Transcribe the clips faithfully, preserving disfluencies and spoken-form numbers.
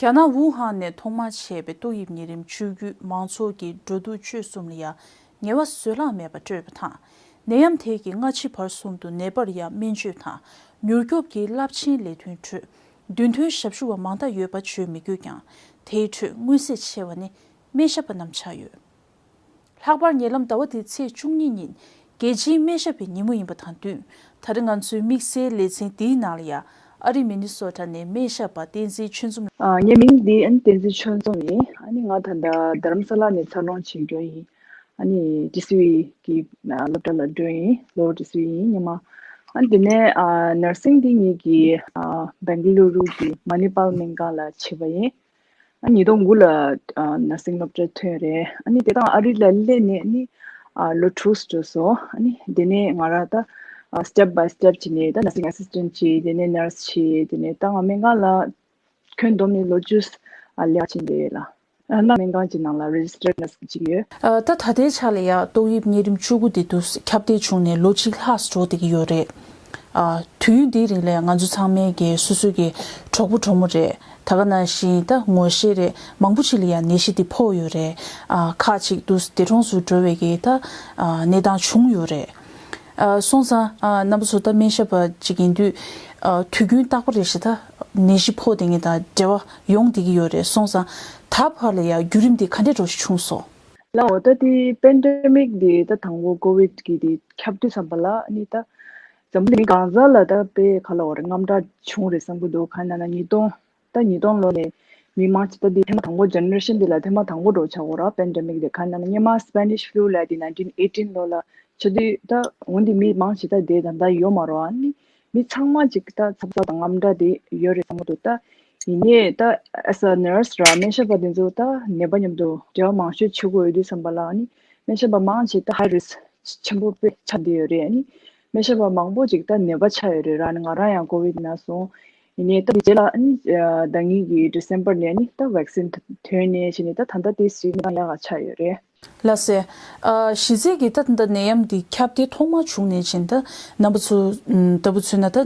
རྒྱ་ནག་ཝུ་ཧན་ནས་ཐོག་མར་མཆེད་པའི་ཏོག་དབྱིབས་ནད་རིམས་བཅུ་དགུས་མང་ཚོགས་ཀྱི་འགྲོ་འདུག་སྤྱོད་གསུམ་ལ་ཡང་ངལ་བ་བཟོད་གླགས་མེད་པ་སྤྲོད་པ་དང་། ནད་ཡམས་དེ་གིས་སྔ་ཕྱི་བར་གསུམ་དུ་ནད་པར་ཡང་སྨན་བཅོས་དང་མྱུར་སྐྱོབ་ཀྱི་རླབས་ཆེན་ལས་དོན་ཁྲོད་མདུན་ཐོན་ཞབས་ཞུ་བ་མང་དག་ཡོད་པ་བརྗོད་མི་དགོས་ཀྱང་། དེའི་ཁྲོད་མངོན་གསལ་ཆེ་བ་ནི་སྨན་ཞབས་པ་རྣམས་ཆགས་ཡོད། ལྷག་པར་ཉེ་ལམ་ཟླ་བ་འདིའི་ཚེས་བཅུ་གཉིས་ཉིན་རྒྱལ་སྤྱིའི་སྨན་ཞབས་པའི་ཉིན་མོ་ཡིན་པ་དང་བསྟུན། ད་རེས་ང་ཚོའི་དམིགས་བསལ་ལེ་ཚན་འདིའི་ནང་ལ་ཡང་ཨ་རི་མི་ནི་སོ་ཊ་ནས་སྨན་ཞབས་པ་བསྟན་འཛིན་ཆོས་འཛོམས། ཨ། ངའི་མིང་འདི་ཨ་ནི་བསྟན་འཛིན་ཆོས་འཛོམས་ཡིན། ཨ་ནི་ང་ད་ལྟ་རྡ་རམ་ས་ལ་ནས་འཚར་ལོངས་བྱེད་མཁན་ཡིན། ཨ་ནི་ཌི་སི་ཝི་གི་སློབ་གྲྭ་ལ་འགྲོ་ཡིན། ལོ་ཌི་སི་ཝི་ཡིན་སྔོན་མ། ཨ་ནི་དེ་ནས་ཨ་ནར་སིང་འདི་ངེད་ཀྱི་ཨ་བེང་ལུ་རུ་གི་མ་ནི་པཱལ་སྨན་ཁང་ལ་བྱས་པ་ཡིན། ཨ་ཉིས་སྟོང་དགུ་ལ་ཨ་ནར་སིང་སློབ་གྲྭ་ཐོན་རེད། ཨ་ནི་དེ་དང་ཨ་རི་ལ་སླེབས་ནས་ཨ་ནི་ཨ་ལོ་དྲུག་འགྲོ་སོང་། ཨ་ནི་དེ་ནས་ང་རང་ད་ཨ་སི་ཊེབ་བྷའི་སི་ཊེབ་བྱས་ནས་ད་ནར་སིང་ཨེ་སི་སི་ཊེན་ཊི་བྱས། དེ་ནས་ནར་སི་བྱས། དེ་ནས་ད་ང་སྨན་ཁང་ལ་ཁྱོན་བསྡོམས་ནས་ལོ་བཅུ་ཨ་ལས་ཀ་བྱས་བསྡད་ཡོད་ལ། ཨ་ནི་སྨན་ཁང་གི་ནང་ལ་རེ་ཇི་སི་ཊར་ནར་སི་ཅིག་ཡོད། ཨ་ད་ད་ལྟའི་ཆ་ལ་ཡང་ཏོག་དབྱིབས་གཉན་རིམས་བཅུ་དགུ་འདི་དུས་ཁྱབ་གདལ་བྱུང་ནས་ལོ་གཅིག་ལྷག་འགྲོ་བསྡད་ཀྱི་ཡོད་རེད། ཨ་དུས་ཡུན་འདིའི་རིང་ལ་ཡང་ང་ཚོ་ཚང་མས་ཀྱི་སོ་སོའི་གི་གྲོགས་པོ་གྲོགས་མོ་རེད། ད་ག་ནང་བཞིན་ད་ངོ་ཤེས་རེད། མང་པོ་ཅིག་ལ་ཡང་ནད་གཞི་འདི་ཕོག་ཡོད་རེད། ཨ་ཁག་ཅིག་ཏུ་འདས་གྲོངས་སུ་འགྲོ་བའི་གི་ད་ཨ་གནས་སྟངས་བྱུང་ཡོད་རེད། ཨ་སོང་ཙང་ཨ་རྣམ་པ་ཚོ་ད་སྨན་ཞབས་པ་ཅིག་ཡིན་དུས་ཨ་དུས་རྒྱུན་རྟག་པ་རེ་བཞིན་ད་ནད་གཞི་ཕོག་བསྡད་མཁན་དང་འབྲེལ་བ་ཡོང་བསྡད་ཀྱི་ཡོད་རེད། སོང་ཙང་ད་བར་ལ་ཡང་བརྒྱུད་རིམ་འདི་ག་འདྲས་འདྲ་ཞིག་བྱུང་སོང་། ལའོ། ད་དེ་པེན་ཌེ་མིག་དེ་ད་དང་པོ་ཀོ་ཝིད་ཀྱི་དེ་ཁྱབ་དུས་ཙམ་པ་ལ་ནི་ད་འཛམ་བུ་གླིང་གང་ས་ལ་ད་དཔེ་ག་ལ་བ་རེད། དངངས་སྐྲག་བྱུང་རེད་བསམ་གྱི་འདུག་གང་ཡིན་ན་ཉིས་སྟོང་ད་ཉིས་སྟོང་ལོ་ནས་མི་མང་ཆེ་ད་དེ་ཐེངས་མ་དང་པོ་ཇེ་ནེ་རེ་ཤན་དེ་ལ་ཐེངས་མ་དང་པོ་འགྲོ་ཆགས་ཡོད་ར། པེན་ཌེ་མིག་དེ་གང་ཡིན་ན་སྔོན་མ་སི་པེ་ནིཤ་ཕུ་ལུ་ལབ་དེ་ནའིན་ཊིན་ཨེ་ཊིན་ལོ་ལ་ཆགས་དུས་ད་འོན་ཏེ་མི་མང་ཆེ་ད་དེ་ད་ལྟ་ཡོད་མ་རེད་བ། ནི་མི་ཚང་མ་ཅིག་ད་འཚབ་འཚབ་དང་དངངས་སྐྲག་དེ་ཡོད་རེད་བསམ་གྱི་འདུག་ད་ཡིན་ནའི་ད་as a nurse ར་སྨན་ཞབས་པ་དེ་ཚོ་ད་ནད་པ་མཉམ་དུ་འབྲེལ་བ་མང་ཤོས་བྱེད་དགོས་ཡོད་དུས་ཙམ་པ་ལ་ནི་སྨན་ཞབས་པ་མང་ཆེ་ད་ཧའི་རིསྐ་ཆེན་པོ་དཔེ་ཆགས་བསྡད་ཡོད་རེད། ནི་སྨན་ཞབས་པ་མང་པོ་ཅིག་ད་ནད་པ་ཆགས་ཡོད་རེད་ར། ནི་ང་རང་ཡང་ཀོ་ཝིད་ན་སོང་། ཡིན་ནའི་ད་དེ་རྗེས་ལ་ནི་ད་ངེད་ཀྱི་ཌི་སེམ་པར་ནས་ནི་ད་ཝེག་སིན་ཐོན་ནས་བྱས་ནས་ད་ད་ལྟ་དེ་སུས་ནི་ཡག་ག་ཆགས་ཡོད་རེད། ལགས་སེ། ཨ་གཞི་རྩའི་གི་ད་ད་ནད་ཡམས་འདི་ཁྱབ་གདལ་ཐོག་མ་བྱུང་ནས་བྱིན་ད་རྣམ་པ་ཚོ་ཨམ་ལྟ་བུ་མཚོན་ན་ད་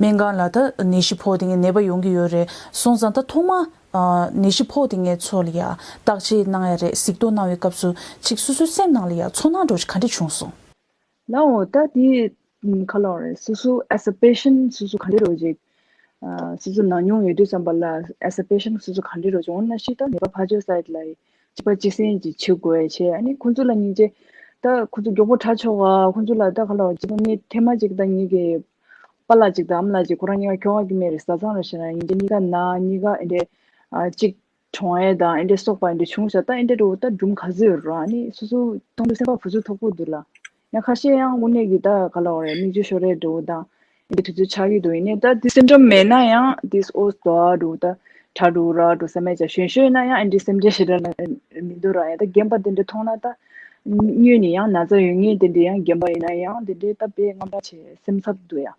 སྨན་ཁང་ལ་ད་ནད་གཞི་ཕོག་དེ་ངས་ནད་པ་ཡོང་གི་ཡོད་རེད། སོང་ཙང་ད་ཐོག་མ་ཨ་ནད་གཞི་ཕོག་དེ་ངས་ཚོ་ལ་ཡ་བརྟག་དཔྱད་གནང་ཡ་རེད། གཟིགས་རྟོག་གནང་བའི་སྐབས་སུ་ཅིག་སོ་སོའི་སེམས་ནང་ལ་ཡ་ཚོར་སྣང་འདྲ་བོ་ཞིག་ག་འདྲ་བྱུང་སོང་། ལའོ། ད་དེ་ཨམ་ག་ལ་བ་རེད། སོ་སོ་as a patient སོ་སོ་ག་འདྲ་འདྲ་བོ་ཅིག་ཨ་སོ་སོ་ན་མྱོང་ཡོད་དུས་ཙམ་པ་ལ་as a patient སོ་སོ་ག་འདྲ་འདྲ་བོ་ཅིག་འོ་ན་ཤི་ད་ནད་པ་ཕར་ཕྱོགས་སའིཌ་ལ་གཅིག་པ་གཅིག་སེམས་ཀྱི་བྱེད་དགོས་བྱས། ཨ་ནི་ཁོང་ཚོ་ལ་སྙིང་རྗེ། ད་ཁོང་ཚོ་མགྱོགས་པོ་དྲག་ཆོག་ག་ཁོང་ཚོ་ལ་ད་ག་ལ་བ་ཅིག་ད་ངས་ཐེངས་མ་ཅིག་ད་ངེད་ཀྱི་པཱ་ལགས་ཅིག་དང་ཨ་མ་ལགས་ཅིག་ཁོ་རང་གཉིས་ཀ་ཁྱོ་ག་གི་མེད་རེད། བཟའ་ཚང་རེད་ཤི་ན་ཡིན་གྱི་གཉིས་ཀ་ན་གཉིས་ཀ་ཨེ་འདྲས་ཨ་གཅིག་གྲོངས་ཡས་དང་ཨེ་འདྲས་སོགས་པ་ཨེ་འདྲས་བྱུང་ཤག་ད་ཨེ་འདྲས་འདྲ་བོ་ད་སྒྲུང་ག་ཚོད་ཡོད་རེད། ཨ་ནི་སོ་སོ་མཐོང་དུས་སེམས་པ་ཕུ་ཚུགས་ཐོག་པོ་འདུག་ལ། ཡང་ཁ་ཤས་ཡང་དངོས་གནས་ཀྱི་ད་ག་ལ་བ་རེད། མིག་ཆུ་ཤོར་ཡས་འདྲ་བོ་དང་། འདི་དུས་ཚོད་ཆགས་ཀྱི་འདུག་ཡིན་ནའི་ད་འདི་སིམ་ཊོམ་མེད་ན་ཡང་འདི་ཨོ་ཙི་དོ་འགྲོ་ད་དྲག་འགྲོ་ར་འགྲོ་ས་མེད་ཅག་གཞོན་གཞོན་ན་ཡང་ཨེ་འདྲི་སེམས་ཁྲལ་ཞེ་དྲག་ལ་མི་འདུག་ར། ཡང་ད་རྒན་པ་དེ་འདྲ་མཐོང་ན་ད་སྔོན་ནས་ཡང་ན་ཚ་ཡོད་མཁན་དེ་འདྲ་ཡང་རྒན་པ་ཡིན་ན་ཡང་དེ་འདྲའི་ད་དཔེ་དངངས་སྐྲག་བྱེད་སེམས་འཚབ་འདུག་ཡ།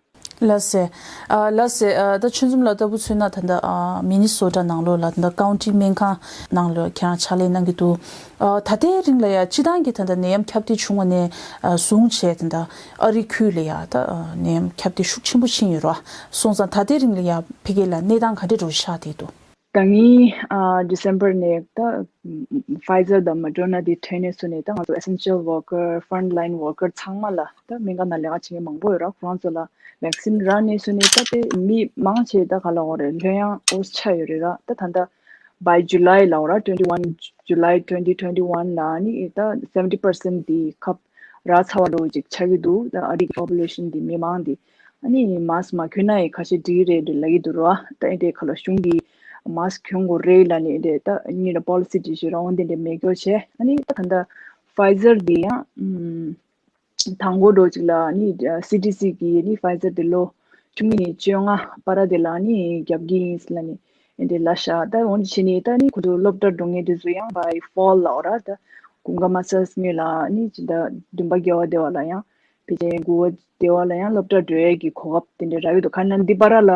ལགས་སེ། ཨ་ལགས་སེ། ཨ་ད་ཆོས་འཛོམས་ལགས་ལྟ་བུ་མཚོན་ན་ད་ལྟ་ཨ་མི་ནི་སོ་ཊ་ནང་ལོགས་ལ་ད་ལྟ་ཀའུན་ཊི་སྨན་ཁང་ནང་ལོགས་ཁྱེད་རང་ཕྱག་ལས་གནང་གི་འདུག་ཨ་ད་ལྟའི་རིང་ལ་ཡ་སྤྱི་བཏང་གི་ད་ལྟ་ནད་ཡམས་ཁྱབ་གདལ་བྱུང་བ་ནས་ཨ་བཟུང་བྱས་ད་ལྟ་ཨ་རི་ཁུལ་ལ་ཡ་ད་ཨ་ནད་ཡམས་ཁྱབ་གདལ་ཤུགས་ཆེན་པོ་ཕྱིན་ཡོད་རེད་བ། སོང་ཙང་ད་ལྟའི་རིང་ལ་ཡ་ཕ་གི་ལ་གནས་སྟངས་ག་འདྲ་འདྲ་བོ་ཆགས་བསྡད་འདུག་ད་ངའི་ཨ་ཌི་སེམ་པར་ནས་ད་ཕའི་ཛར་དང་མོ་ཌར་ན་དེ་ཐོན་ནས་བཟུང་ནས་ད་ང་ཚོ་ཨེ་སེན་ཤལ་ཝར་ཀར་ཕྲོན་ཊི་ལའིན་ཝར་ཀར་ཚང་མ་ལ་ད་སྨན་ཁང་ནང་ལས་ཀ་བྱེད་མཁན་མང་པོ་ཡོད་རེད། ཁོ་རང་ཚོ་ལ་ཝེག་སིན་རག་ནས་བཟུང་ནས་ད་དེ་མི་མང་ཆེ་ད་ག་ལ་འོ་རེད། ལྷོད་ཡངས་འོ་ཆགས་ཡོད་རེད་ར། ད་ད་ལྟ་by July ལ་འོ་ར། twenty one July twenty twenty one ལ་ནི་ད་seventy percent དེ་ཁབ་རག་ཚར་བ་འདྲ་བོ་ཅིག་ཆགས་ཀྱི་འདུག་ད་ཨ་རི་གི་པོ་པུ་ལེ་ཤན་དེ་མི་མང་དེ་ཨ་ནི་མཱ་སི་མ་གྱོན་ན་ཡི་ཁ་ཤས་འགྲིག་གི་རེད་འདྲ་ལབ་ཀྱི་འདུག་ར། ད་ཨེ་འདྲའི་ཁ་ལ་གཞུང་གི་མཱ་སི་གྱོན་དགོས་རེད་ལབ་ནས་ཨེ་འདྲའི་ད་གཉིས་ལ་པོ་ལི་སི་འདྲ་ཞིག་རང་དབང་དེ་འདྲ་མེད་སྐྱོ་བྱས། ཨ་ནི་ད་ད་ལྟ་ཕའི་ཛར་དེ་ཡང་ཨམ། དང་པོ་འགྲོ་གཅིག་ལ་ནི་སི་ཌི་སི་གི་ནི་ཕའི་ཛར་དེ་ལོ་བཅུ་གཉིས་ནས་བཅོ་ལྔ་བར་དེ་ལ་ནི་རྒྱབ་ཀྱི་ཡིན་ལ་ནི་ཨེ་འདྲའི་ལབ་ཤག་ད་འོན་ཏེ་བྱས་ནས་ད་ནི་ཁོ་ཚོ་སློབ་གྲྭ་འགྲོ་མཁན་དེ་ཚོ་ཡང་by fall ལབ་ར། ད་དགུན་ཁ་མ་ཚར་སྔོན་ལ་ནི་ཇི་ལྟར་བདུན་པ་བརྒྱད་པ་དེ་བ་ལ་ཡང་ཕལ་ཆེར་དགུ་པ་དེ་བ་ལ་ཡང་སློབ་གྲྭ་འགྲོ་ཡས་ཀྱི་གོ་སྐབས་དེ་འདྲ་རག་གི་འདུག་ག་ན་འདི་བར་ལ་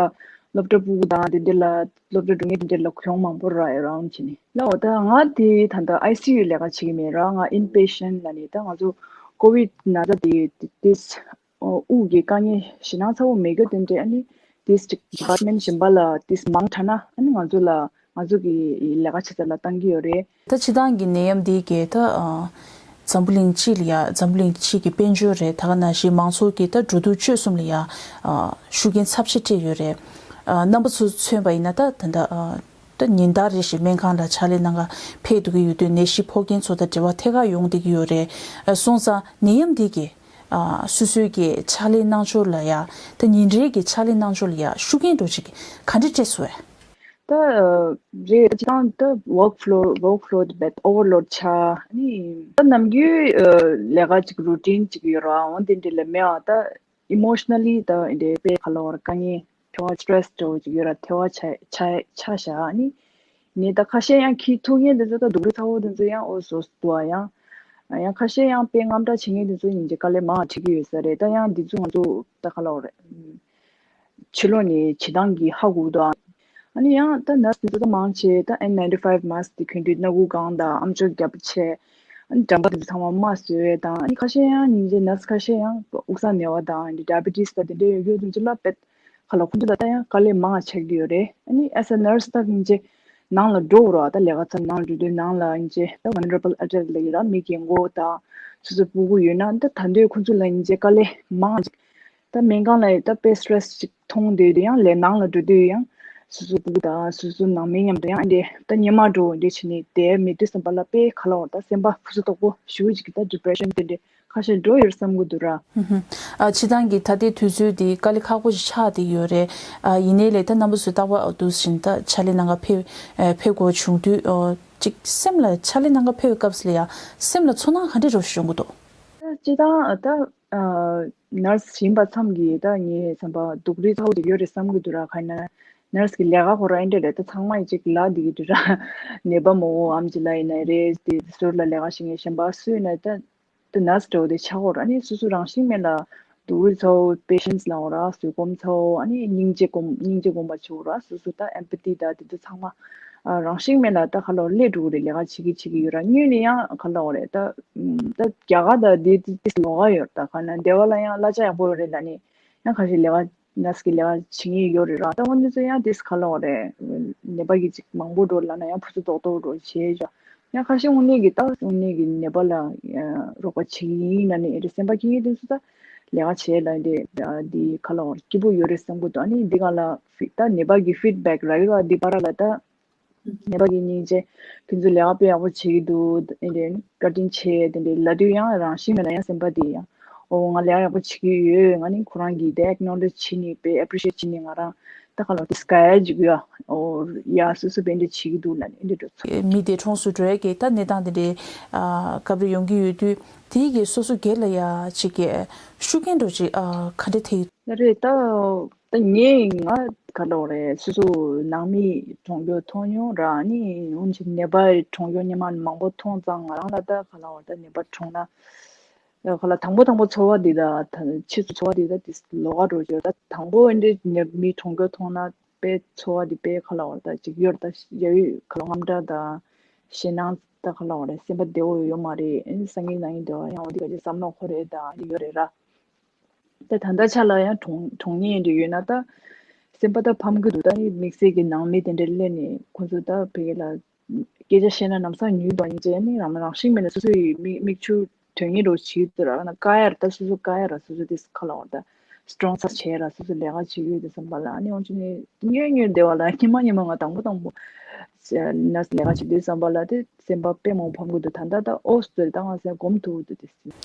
སློབ་གྲྭ་ཕྲུ་གུ་དང་དེ་འདྲ་ལ་སློབ་གྲྭ་འགྲོ་མཁན་དེ་འདྲ་ལ་གྱོང་མང་པོ་རག་ཡོད་རང་བྱས་ནས་ལ། འོ་ད་ང་དེ་ད་ལྟ་ཨའི་སི་ཡུ་ལས་ཀ་བྱེད་ཀྱི་མེད་ར། ང་ཨིན་པེ་ཤན་ལ་ནི་ད་ང་ཚོ་ཀོ་ཝིད་ན་ཚ་དེ་དེ་དབུགས་ཀྱི་དཀའ་ངལ་ཞེད་སྣང་ཚ་པོ་མེད་རྒྱུ་དེ་འདྲས་ཨ་ནི་དེ་ཌི་པཱར་ཊི་མེན་ཊི་གཞན་པ་ལ་དེ་མང་དྲགས་ན་ཨ་ནི་ང་ཚོ་ལ་ ང་ཚོ་གི་ལས་ཀ་བྱེད་ས་ལ་བཏང་གི་ཡོད་རེད། ད་སྤྱིར་བཏང་གི་ནད་ཡམས་འདི་གས་ད་ཨ་འཛམ་བུ་གླིང་སྤྱི་ལ་ཡ་འཛམ་བུ་གླིང་སྤྱི་གི་དཔལ་འབྱོར་རེད། ད་ག་ནང་བཞིན་མང་ཚོགས་ཀྱི་ད་འགྲོ་འདུག་སྤྱོད་གསུམ་ལ་ཡ་ཨ་ཤུགས་རྐྱེན་ཚབས་ཆེ་སྤྲད་ཡོད་རེད། ཨ་རྣམ་པ་ཚོ་མཚོན་པ་ཡིན་ན་ད་ད་ད་ཨ་ད་ཉིན་ལྟར་རེ་བཞིན་སྨན་ཁང་ལ་ཕྱག་ལས་གནང་ག་ཕེབས་འདུག་གི་ཡོད་དུས་ནད་གཞི་ཕོག་མཁན་ཚོ་དང་འབྲེལ་བ་ཐད་ཀར་ཡོང་བསྡད་ཀྱི་ཡོད་རེད། ཨ་སོང་ཙང་ནད་ཡམས་འདི་གས་ཨ་སོ་སོའི་གི་ཕྱག་ལས་གནང་ཕྱོགས་ལ་ཡ་ད་ཉིན་རེའི་གི་ཕྱག་ལས་གནང་ཕྱོགས་ལ་ཡ་ཤུགས་རྐྱེན་འདྲ་ཅིག་ག་འདྲ་སྤྲད་སོང་བས། ད་རེད། ད་སྤྱིར་བཏང་ད་work flow work flow དེ་བས་overload ཆགས། ཨ་ནི་ད་ནམ་རྒྱུན་ལས་ཀ་ཅིག་routine ཅིག་ཡོད་ར། འོན་ཏེ་འདི་ལས་མེད་པ་ད་emotionally ད་འདི་དཔེ་ཁ་ལོ་བར་དཀའ་ངལ་ཐེ་བ་stress འདྲ་བོ་ཅིག་ཡོད་ར། ཐེ་བ་ཆགས་ཆགས་ཆགས་བཞག་ཨ་ནི་ནི་ད་ཁ་ཤས་ཡང་ཁྱི་ཐུག་མཁན་དེ་ཚོ་ད་སྡུག་རུས་ཚ་བོ་དེ་ཚོ་ཡང་ཨོ་སོ་སོ་འདུག་ཨ། ཡང་ཡང་ཁ་ཤས་ཡང་དཔེ་དངངས་སྐྲག་བྱེད་མཁན་དེ་ཚོ་ཡིན་གྱི་དཀའ་ལས་མང་འཕྲད་ཀྱི་ཡོད་ས་རེད། ད་ཡང་འདི་ཚོ་ང་ཚོ་ད་ཁ་ལོ་རེད། ཕྱི་ལོགས་ནས་བྱེད་སྟངས་ཀྱི་ཧ་གོ་འདུག་ཨ་ནི་ཡང་ད་nurse་དེ་ཚོ་ད་མང་ཆེ་ད་N ninety five mask་དེ་གྱོན་དུས་སྣ་ཁུག་གང་དང་ཨམ་ཅོག་རྒྱབ་ཆེ། ཨ་ནི་འགྲམ་པ་དེ་ཚོ་ཚང་མ་མ་བཟོས་དང་། ཨ་ནི་ཁ་ཤས་ཡང་སྙིང་རྗེ་nurse་ཁ་ཤས་ཡང་དབུགས་བཟང་ནད་པ་དང་diabetes་ད་དེ་འདྲའི་ཡོད་རྒྱུ་དེ་ཚོ་ལ་དཔེ་ཁ་ལ་ཁོ་ཚོ་ལ་ད་ཡང་དཀའ་ལས་མང་ཆགས་ཀྱི་ཡོད་རེད། ཨ་ནི་as a nurse་ད་སྙིང་རྗེ་ནང་ལ་འགྲོ་རོགས་ད་ལས་ཀ་ཚར་ནང་འགྲོ་དུས་ནང་ལ་སྙིང་རྗེ་ད་vulnerable adult་ལ་ཡོད་ར། མི་རྒན་གོག་དང་སོ་སོ་སྤུ་གུ་ཡོད་ན་ད་ད་འདོད་ཁོ་ཚོ་ལ་སྙིང་རྗེ་དཀའ་ལས་མང་ཅིག་ད་སྨན་ཁང་ལ་ད་དཔེ་stress་ཅིག་མཐོང་སྡོད་དུས་ཡང་ལས་ནང་ལ་འགྲོ་དུས་ཡང་སོ་སོ་སྤུ་གུ་དང་སོ་སོ་ནང་མི་མཉམ་དུ་ཡང་འདི་ད་ཉི་མ་འགྲོ་འདི་བྱས་ནས་བསྡད་མེད་དུས་ཙམ་པ་ལ་དཔེ་ཁ་ལོ་ད་སེམས་པ་ཕུ་སུ་དོག་པོ་ཞུ་ཅིག་ད་depression་དེ་འདྲ་ཁ་ཤས་འགྲོ་ཡོད་བསམ་གི་འདུག་ར། ཧུམ་ཧུམ། ཨ་སྤྱིར་བཏང་གི་ད་ལྟའི་དུས་ཚོད་འདི་དཀའ་ལས་ཁག་པོ་ཞིག་ཆགས་བསྡད་ཡོད་རེད། ཨ་ཡིན་ནའི་ལས་ད་རྣམ་པ་ཚོས་རྟག་པར་འདུག་བཞིན་ད་ཕྱག་ལས་གནང་ག་ཕེབས་ཨ་ཕེབས་དགོས་བྱུང་དུས་ཨོ་ཅིག་སེམས་ལ་ཕྱག་ལས་གནང་ག་ཕེབས་པའི་སྐབས་སུ་ལ་ཡ་སེམས་ལ་ཚོར་སྣང་ག་འདྲ་འདྲ་བོ་ཞིག་ཡོང་གི་འདུག་ད་སྤྱིར་བཏང་ད་ཨ་nurse་ཡིན་པ་ཙམ་གྱིས་ད་ངའི་བསམ་པ་སྡུག་རུས་ཚ་བོ་ཅིག་ཡོད་རེད་བསམ་གི་འདུག་ར། ག་ཡིན་ན་nurse་གི་ལས་ཀ་ཁོ་རང་ཨེ་འདྲ་རེད། ད་ཚང་མ་ཅིག་ལབ་བསྡད་ཀྱི་འདུག་ར། ནད་པ་མོ་ཨམ་ཅི་ལགས་ཡིན་ན་རེད། དེ་ཟུར་ལ་ལས་ཀ་བྱེད་མཁན་གཞན་པ་སུ་ཡིན་ན་ད་ད་nurse་འདྲ་བོ་དེ་ཆགས་ཀྱི་ཡོད་ར། ཨ་ནི་སོ་སོ་རང་བཞིན་མེད་ལ་སྡུག་རུས་ཚ་བོ་patience་ལབ་ཀྱི་ཡོད་ར། བཟོད་སྒོམ་ཚ་བོ་ཨ་ནི་སྙིང་རྗེ་སྒོམ་སྙིང་རྗེ་སྒོམ་པ་བྱེད་ཀྱི་ཡོད་ར། སོ་སོ་ད་empathy་ད་དེ་ཚོ་ཚང་མ་ཨ་རང་བཞིན་མེད་ལ་ད་ཁ་ལོ་སླེབས་འགྲོ་གི་རེད། ལས་ཀ་བྱེད་ཀྱི་བྱེད་ཀྱི་ཡོད་ར། སྔོན་ནས་ཡང་ཁ་ལོ་རེད་ད་ད་རྒྱ་གར་ད་དེ་དེ་ལོགས་ཀ་ཡོད་ར། ད་ག་ན་སྡེ་བ་ལ་ཡང་གླ་ཆ་ཡག་པོ་ཡོད་རེད་ལབ་ནས་ཡང་ཁ་ཤས་ལས་ཀ་nurse་གི་ལས་ཀ་བྱེད་མཁན་ཡོད་རེད་ར། ད་འོ་འདི་ཚོ་ཡང་དེས་ག་ལབ་དགོས་རེད། ནད་པ་གི་ཅིག་མང་པོ་འགྲོ་ལབ་ན་ཡང་ཕུ་ཚུ་རྡོག་རྡོག་འགྲོ་བྱས་ཡོད། ཡང་ཁ་ཤས་དངོས་གནས་ཀྱི་ད་དངོས་གནས་ཀྱི་ནད་པ་ལ་རོགས་པ་བྱེད་ཀྱི་ཡིན་ལབ་ནས་ཨེ་རེད་སེམས་པ་སྐྱིད་ཀྱི་དུས་སུ་ད་ལས་ཀ་བྱས་ལབ་འདི་འདི་ག་ལབ་དགོས་རེད། སྐྱིད་པོ་ཡོད་རེད་བསམ་གི་འདུག་ཨ་ནི་འདི་ག་ལ་ཕི་ད་ནད་པ་གི་feedback་རག་གི་ར། འདི་བར་ལ་ད་ནད་པ་གི་སྙིང་རྗེ་ཁྱོད་ཚོ་ལས་ཀ་དཔེ་ཡག་པོ་བྱེད་ཀྱི་འདུག་ཨེ་འདྲ་བཀའ་དྲིན་ཆེ་དེ་འདྲ་ལབ་དུས་ཡང་རང་བཞིན་མེད་ལ་ཡང་སེམས་པ་དེ་ཡང་ཨོ་ང་ལས་ཀ་ཡག་པོ་བྱེད་ཀྱི་ཡོད། ང་ནི་ཁོ་རང་གིས་དེ་acknowledge་བྱེད་ནི་དཔེ་appreciate་བྱེད་ནི་ང་རང་ད་ག་ལ་དེ་སྐ་ཡ་འཇུག་ཡ་ཨོ་ཡ་སོ་སོ་དཔེ་འདྲ་བྱེད་ཀྱི་འདུག་ལབ་ནས་འདི་འདྲ་ཚོ། མི་སྡེ་གྲོངས་སུ་འགྲོ་ཡ་གི་ད་གནས་སྟངས་དེ་འདྲའི་ཨ་སྐབས་རེ་ཡོང་གི་ཡོད་དུས་དེའི་གི་སོ་སོ་སྒེར་ལ་ཡ་ཅིག་གི་ཤུགས་རྐྱེན་འདྲ་ཅིག་ཨ་ག་འདྲ་ཐེབས་ཡོད། རེད་ད། ད་ངས་ང་ག་ལབ་དགོས་རེད། སོ་སོ་ནང་མི་གྲོངས་རྒྱུ་མཐོང་མྱོང་ར། ཨ་ནི་འོན་ཅིག་ནད་པ་གྲོངས་རྒྱུ་སྔོན་མ་མང་པོ་མཐོང་ཙང་ང་རང་ལ་ད་ག་ལབ་དགོས་རེད། ད་ནད་པ་གྲོངས་ན་ད་ག་ལ་དང་པོ་དང་པོ་ཚོར་བ་འདི་ད་ད་ཕྱིས་སུ་ཚོར་བ་འདི་ད་དེ་ལོགས་ཀ་འགྲོ་རྒྱུ་རེད། ད་དང་པོ་འདི་ནད་མི་གྲོངས་རྒྱུ་མཐོང་ན་དཔེ་ཚོར་བ་འདི་དཔེ་ག་ལབ་དགོས་རེད། ད་ཅིག་ཡོད་རེད། ད་ཡ་ཡོད་ག་ལབ་དངངས་སྐྲག་ད་ཞེད་སྣང་ད་ག་ལབ་དགོས་རེད། སེམས་པ་བདེ་བོ་ཡོད་མ་རེད། ཨ་ནི་སང་ཉིན་གནངས་ཉིན་དེ་བ་ཡང་འོ་འདི་ག་ཅིག་བསམ་བློ་འཁོར་རེད་ད་འདི་ཡོད་རེད་ར། ད་ད་ལྟ་ཆ་ལ་ཡང་གྲོངས་གྲོངས་ཉེན་འདྲ་ཡོད་ན་ད་སེམས་པ་ད་ཕམ་གི་འདུག་ད་ནི་དམིགས་བསལ་གྱི་ནང་མི་དེ་འདྲ་སླེབས་ནས་ཁོ་ཚོ་ད་ཕ་གི་ལ་སྐད་ཆ་བཤད་ན་ལམ་སང་ཉུལ་འདུག་ཨ་ནི་བྱས་ནས་རང་རང་བཞིན་མེད་ན་སོ་སོ་ཡི་མིག་མིག་ཆུ་དོན་གཉེར་རོ་བྱེད་དུ་ར་ན་དཀའ་ཡར་ད་སོ་སོ་དཀའ་ཡར་ར་སོ་སོ་དེ་ག་ལབ་དགོས་རེད། ད་strong་ས་བྱས་ར་སོ་སོ་ལས་ཀ་བྱེད་ཡོད་དེ་བསམ་པ་ལ་ཨ་ནི་འོན་ཅི་ནི་ཉོས་ཉོས་བདེ་བ་ལ་ཉི་མ་ཉི་མ་ང་དང་པོ་དང་པོ་ནས་ལས་ཀ་བྱེད་དུས་བསམ་པ་ལ་དེ་སེམས་པ་དཔེ་མང་ཕམ་གི་འདུག་ད་ལྟ་ད་ཨོ་སི་ཏྲེ་ལི་ཡ་ད་ང་སེམས་སྒོམ་ཐུབ་འདུག་དེ།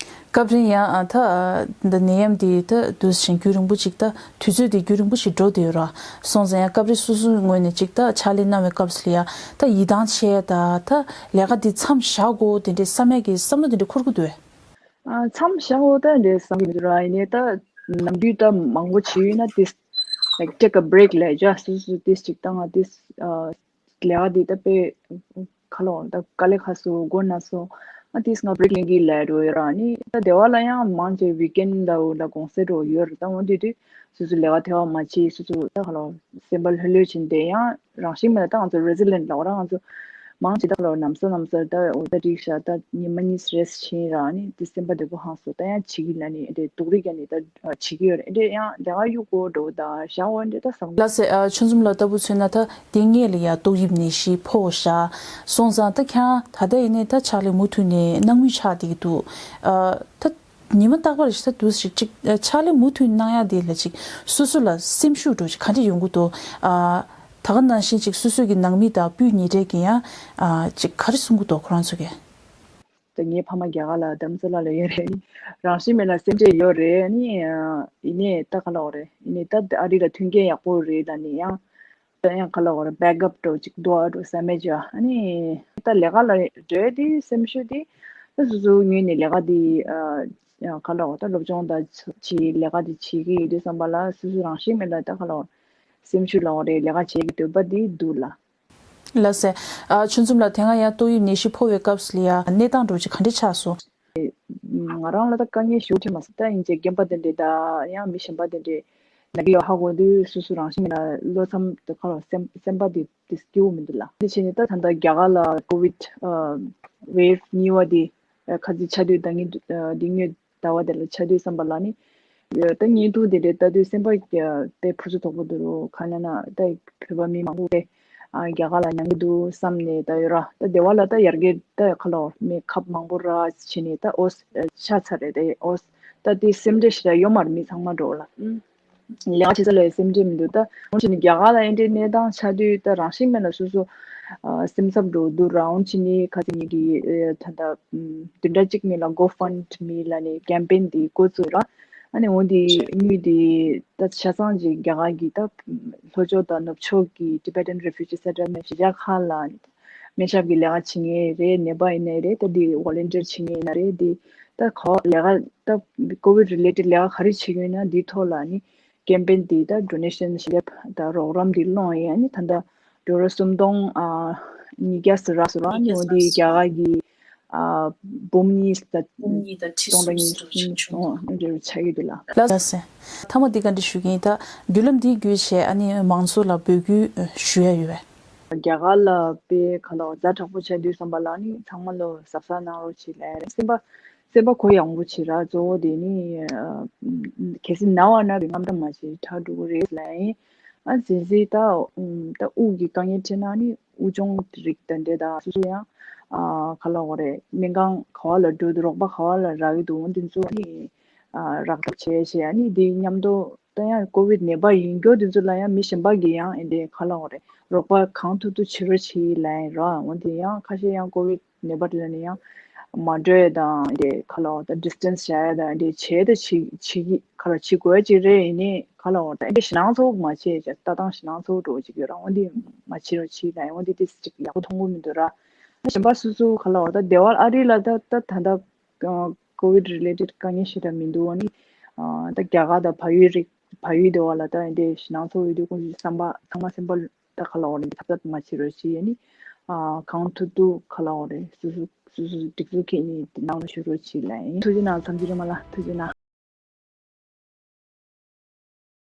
སྐབས་རིང་ཡང་ཨ་ད་འདི་ནད་ཡམས་འདི་ད་དུས་ཤིང་རྒྱུན་རིང་པོ་ཅིག་ད་དུས་ཚོད་འདི་རྒྱུན་རིང་པོ་ཞིག་འགྲོ་བསྡད་ཡོད་ར། སོང་ཙང་ཡང་སྐབས་རེ་སོ་སོའི་ངོས་ནས་ཅིག་ད་ཕྱག་ལས་གནང་བའི་སྐབས་སུ་ལ་ཡ་ད་ཡིད་ཐང་ཆད་ད་ད་ལས་ཀ་འདི་མཚམས་བཞག་དགོས་དེ་འདྲའི་བསམ་ཡག་གི་བསམ་བློ་དེ་འདྲ་འཁོར་གི་འདུག་གས། ཨ་མཚམས་བཞག་དགོས་ད་འདྲའི་བསམ་གི་མི་འདུག་ར། ཡིན་ནའི་ད་ནམ་རྒྱུན་ད་མང་པོ་བྱེད་ཡོད་ན་དེ་like take a break་ལབ་ཡ་སོ་སོ་དེ་ཅིག་ད་ང་དེ་ཨ་ལས་ཀ་འདི་ད་དཔེ་ཁ་ལོ་ད་དཀའ་ལས་ཁག་སོང་དགོས་ན་སོང་། ཨ་ཏིས་ང་break་ལེན་གི་ལབ་འགྲོ་ཡོད་ར། ཨ་ནི་ད་སྡེ་བ་ལ་ཡང་མང་ཆེ་weekend་ལ་འོ་ལ་གུང་སེང་འགྲོ་ཡོད་རེད། ད་འོ་དེ་དུས་སོ་སོ་ལས་ཀ་ཐེ་བ་མ་བྱེད། སོ་སོ་ད་ཁ་ལོ་སེམས་པ་ལྷོད་ལྷོད་བྱས་བསྡད་ཡང་རང་བཞིན་མེད་ན་ད་ང་ཚོ་resilient་ལབ་ར། ང་ཚོ་ མང་ཆེ་ད་ལོ་ནམ་ས་ནམ་སར་ད་འོ་ད་འགྲིག་ཤག་ད་ཉི་མ་གཉིས་རེ་ཕྱིན་ར་ནི་དེ་སེམས་པ་བདེ་པོ་ཧང་སོ་ད་ཡང་བྱེད་ཀྱི་ལ་ནི་དེ་སྡུག་རིགས་ཀྱང་ནི་ད་བྱེད་ཀྱི་ཡོད་རེད། དེ་ཡང་ལས་ཀ་གཡུག་གོ་འགྲོ་ད་ཤ་འོ་འདྲེ་ད་བསམ། ལགས་སེ། ཨ་ཆུང་འཛོམས་ལགས་ལྟ་བུ་མཚོན་ན་ད་དེ་སྔས་ལ་ཡ་ཏོག་དབྱིབས་ནད་གཞི་ཕོག་ཤག་སོང་ཙང་ད་ཁྱེད་རང་ད་ལྟ་ཡིན་ནའི་ད་ཕྱག་ལས་མུ་མཐུད་ནས་གནང་མུས་ཆགས་བསྡད་ཀྱི་འདུག་ཨ་ད་ཉི་མ་རྟག་པར་ཞིག་ད་དུས་ཞིག་ཅིག་ཨ་ཕྱག་ལས་མུ་མཐུད་གནང་ཡ་དེ་ལ་ཅིག་སོ་སོ་ལ་སེམས་ཤུགས་འགྲོ་ཅིག་ག་འདྲ་ཡོང་གི་འདུག་ཨ་ད་ག་ནང་བཞིན་ཅིག་སོ་སོ་གི་ནང་མི་དང་སྤུན་ཉེ་གྲས་ཀྱིས་ཡང་ཨ་ཅིག་ག་རེ་གསུང་གི་འདུག་ཁོ་རང་ཚོ་གིས། ད་ངའི་ཕ་མ་རྒྱ་གར་ལ་རྡ་རམ་ས་ལ་ལ་ཡོད་རེད། རང་བཞིན་མེད་ལ་སེམས་ཁྲལ་ཡོད་རེད། ཨ་ནི་ཡིན་ནའི་ད་ག་ལ་འོ་རེད། ཡིན་ནའི་ད་ཨ་རི་ལ་མཐུན་རྐྱེན་ཡག་པོ་རེད་ལ་ནི་ཡང་། ད་ཡང་ག་ལ་འོ་རེད། བེག་ཨབ་འགྲོ་ཅིག་འདུག་ཨ་འགྲོ་ས་མེད་ཅོ། ཨ་ནི་ད་ལས་ཀ་ལ་འགྲོ་དེ་སེམས་ཤུགས་དེ་ད་སོ་སོ་ངོས་ནས་ལས་ཀ་དེ་ཨ་ཡང་ག་ལ་འོ་ད་སློབ་སྦྱོང་ད་བྱེད་ལས་ཀ་དེ་བྱེད་ཀྱི་ཡོད་དུས་ཙམ་པ་ལ་སོ་སོ་རང་བཞིན་མེད་ལ་ད་ག་ལ་འོ་སེམས་ཤུགས་ལ་འོ་རེད། ལས་ཀ་བྱེད་ཀྱི་འདོད་པ་དེ་འདུག་ལ། ལགས་སེ། ཨ་ཆུང་འཛོམས་ལགས་དེ་སྔ་ཡང་ཏོག་དབྱིབས་ནད་གཞི་ཕོག་པའི་སྐབས་སུ་ལ་ཡང་གནས་སྟངས་འདྲ་བོ་ཅིག་ག་འདྲ་ཆགས་སོང་། ང་རང་ལ་ད་དཀའ་ངལ་ཞེ་པོ་འཕྲད་མ་སོང་། ད་ཡིན་ཅེ་རྒན་པ་དེ་འདྲས་ད་ཡང་མི་གཞན་པ་དེ་འདྲས་ན་གི་ཡོད་ཧ་གོ་དུས་སོ་སོ་རང་བཞིན་མེད་ལ་བློ་འཚབ་དེ་ཁ་ལ་སེམས་སེམས་པ་དེ་དེ་སྐྱིད་པོ་མི་འདུག་ལ། དེ་བྱས་ནས་ད་ད་ལྟ་རྒྱ་གར་ལ་ཀོ་ཝིད་ཨ་ཝེབ་གཉིས་པ་དེ་ཨ་ཁ་ཚིག་ཆགས་དུས་ད་ངས་ཨ་འདི་སྔོན་ཟླ་བ་དེ་ལ་ཆགས་དུས་ཙམ་པ་ལ་ནི། ད་བརྙན་ཐུང་དེ་འདྲའི་ལྟ་དུས་སེམས་པ་དེ་ཕུར་ཚུགས་དོག་པོ་འདུག་རོ། ག་ན་ན་ད་བོད་པ་མི་མང་པོ་དེ་རྒྱ་གར་ལ་མྱང་གི་འདུག་བསམ་ནས་ད་ཡོད་ར། ད་སྡེ་བ་ལ་ད་ཡར་རྒྱས་ད་ག་ལོ་མི་ཁབ་མང་པོ་ར་བྱས་ནས་ད་ཨོ་ཆ་ཚ་རེད་དེ་ཨོ་ད་དེ་སེམས་ཁྲལ་ཞེ་དྲག་ཡོད་མ་རེད། མི་ཚང་མ་འགྲོ་ལ་ལས་ཀ་བྱེད་ས་ལ་སེམས་ཁྲལ་མི་འདུག་ད་འོན་ཀྱང་རྒྱ་གར་ལ་ཨེ་འདྲའི་གནས་སྟངས་ཆགས་དུས་ད་རང་བཞིན་མེད་ལ་སོ་སོ་སེམས་འཚབ་འགྲོ་འདུག་ར། འོན་ཀྱང་ནི་ཁ་སང་ཉིན་གྱི་ད་ད་བདུན་ཕྲག་གཅིག་ནས་ལ་གོ་ཕན་མི་ལ་ནི་ཀེམ་པེན་འདི་འགོ་བཙུགས་ར། ཨ་ནི་འོ་འདི་དངུལ་འདི་ད་ཆ་ཚང་ཅིག་རྒྱ་གར་གྱི་ད་ལྷོ་ཕྱོགས་དང་ནུབ་ཕྱོགས་ཀྱི་Tibetan Refugee Settlement གཞིས་ཆགས་ཁག་ལ་སྨན་ཞབས་ཀྱི་ལས་ཀ་བྱེད་མཁན་རེད། ནད་པ་ཡིན་ནའི་རེད། ད་འདི་volunteer བྱེད་མཁན་ཡིན་ན་རེད། འདི་ད་ག་ལས་ཀ་ད་COVID related ལས་ཀ་ག་རེ་བྱེད་ཀྱི་ཡོད་ན་འདི་ཐོག་ལ་ནི་ཀེམ་པེན་འདི་ད་ཌོ་ནེ་ཤན་ཞལ་འདེབས་ད་རོགས་རམ་འདི་སློང་ཡིན། ཨ་ནི་ད་ད་ཌོ་ལར་སུམ་སྟོང་ཨ་ཉིས་བརྒྱ་ཟེར་ར་སོ་ར་ནི་འོ་འདི་རྒྱ་གར་གྱི་ཨ་འབུམ་གཉིས་དང་སྟོང་དང་ཉི་ཤུ་འབྲེལ་བ་ཆགས་ཀྱི་འདུག་ལ། ལགས་སེ། མཐའ་མ་འདི་བཀའ་འདྲི་ཞུ་གི་ཡིན། ད་མདུན་ལམ་འདི་བརྒྱུད་བྱས་ཨ་ནི་མང་ཚོགས་ལ་འབོད་སྐུལ་ཞུ་ཡ་ཡོད་པས། རྒྱ་གར་ལ་དཔེ་ག་ལ་ཛ་དྲག་པོ་ཆགས་དུས་ཙམ་པ་ལ་ནི་ཚང་མ་ལོ་གཟབ་གཟབ་གནང་རོགས་བྱེད་ལབ་རེད། སེམས་པ་སེམས་པ་གུ་ཡངས་པོ་བྱེད་ར། གཙོ་བོ་དེ་ནི་ཨ་གལ་སྲིད་ན་བ་ན་བའི་རྔམ་སྟབས་མ་བྱེད། དྲག་འགྲོ་གི་རེད་ལབ་ཡིན། ཨ་ཟིན་ཟིན་ད་ཨུམ་ད་དབུགས་ཀྱི་དཀའ་ངལ་འཕྲད་ན་ནི་དབུགས་སྦྱོང་རིགས་དེ་འདྲས་དང་སོ་སོ་ཡང་ཨ་ག་ལ་འོ་རེད། སྨན་ཁང་ག་བ་ལ་འགྲོ་དུས་རོགས་པ་ག་བ་ལ་རག་གི་འདུག་འོ་དེ་ཚོ་ནི་ཨ་རག་ཐབས་བྱས་བྱས། ཨ་ནི་དེ་མཉམ་དུ་ད་ཡང་ཀོ་ཝིད་ནད་པ་ཡིན་མགྱོགས་དེ་ཚོ་ལ་ཡང་མི་གཞན་པ་གིས་ཡང་ཨེ་འདྲས་ག་ལ་འོ་རེད། རོགས་པ་གང་ཐུབ་ཐུབ་བྱེད་རོགས་བྱེད་ལབ་ཡིན་ར། འོ་དེ་ཡང་ཁ་ཤས་ཡང་ཀོ་ཝིད་ནད་པ་དེ་ལ་ནི་ཡང་མ་འགྲོ་ཡ་དང་ཨེ་འདྲས་ག་ལ་འོ་ད་ཌི་སི་ཊན་སི་བྱ་ཡ་དང་ཨེ་འདྲས་བྱས་ད་བྱེད་བྱེད་ཀྱི་ག་ལ་བྱེད་དགོས་ཡ་ཅིག་རེད། ཡིན་ནའི་ག་ལ་འོ་ད་ཨེ་འདྲས་ཞེད་སྣང་ཚ་པོ་མ་བྱེད་ཅིག་ལྟ་སྟངས་ཞེད་སྣང་ཚ་པོ་འདྲ་པོ་ཅིག་ཡོད་ར། འོ་དེ་མ་བྱེད་རོགས་བྱེད་ལབ་ཡིན། འོ་དེ་དེ་ཅིག་ཡག་པོ་མཐོང་གི་མི་འདུག་ར། གཞན་པ་སོ་སོ་ག་ལ་འོ་ད་སྡེ་བ་ཨ་རི་ལ་ད་ད་ད་ལྟ་ཨ་ཀོ་ཝིད་རི་ལེ་ཊེཌ་དཀའ་ངལ་ཞེ་དྲག་མི་འདུག་ཨ་ནི་ཨ་ད་རྒྱ་གར་དང་བལ་ཡུལ་རིགས་བལ་ཡུལ་དེ་བ་ལ་ད་འདི་ཞེད་སྣང་ཚ་པོ་ཡོད་དུས་ཁོང་ཚོའི་བསམ་པ་ཚང་མ་སེམས་པ་ད་ག་ལ་འོ་ནི་འཚབ་འཚབ་མ་བྱེད་རོགས་བྱེད། ཨ་ནི་ཨ་གང་ཐུབ་ཐུབ་ག་ལ་འོ་རེད། སོ་སོ་སོ་སོ་སྒྲིག་འཛུགས་ཁེ་ནི་དེ་ནང་ལ་ཞུ་རོགས་བྱེད་ལབ་ཡིན། ཐུགས་རྗེ་གནང་། འཚམས་འདྲི་རེད་མ་ལ། ཐུགས་རྗེ་གནང་།